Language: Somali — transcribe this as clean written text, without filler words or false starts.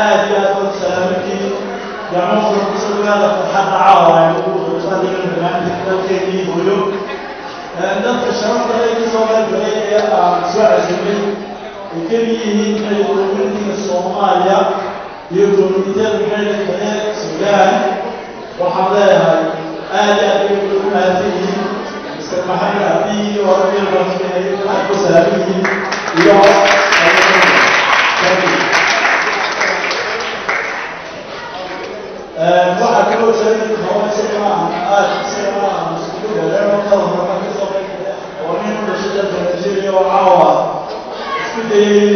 Aad iyo aad baad salaamantiin. Gacmo furan kusoo dhawaada farxadda caawa aynu ugu soo barnaamijka dalkeennii hooyo. Dadka sharafta leh kasoo qayb galay ee aan soo casuumay ay kamid yihiin maxay community-ga Soomaaliya iyo community-yada maxay kale Suudaan, waxaan leeyahay aad iyo aad bay ugu mahadsan yihiin. Mr. Maxamed Cabdi iyo Hormeel baan aad ku salaaman yihiin iyo thank you. Waxaa kaloo jira hore isagana aan aad isagana aan iskugu dheereen oo kala horma ka soo qayb galay oo nin u dhashay dalka Nigeria oo caawa isku dayay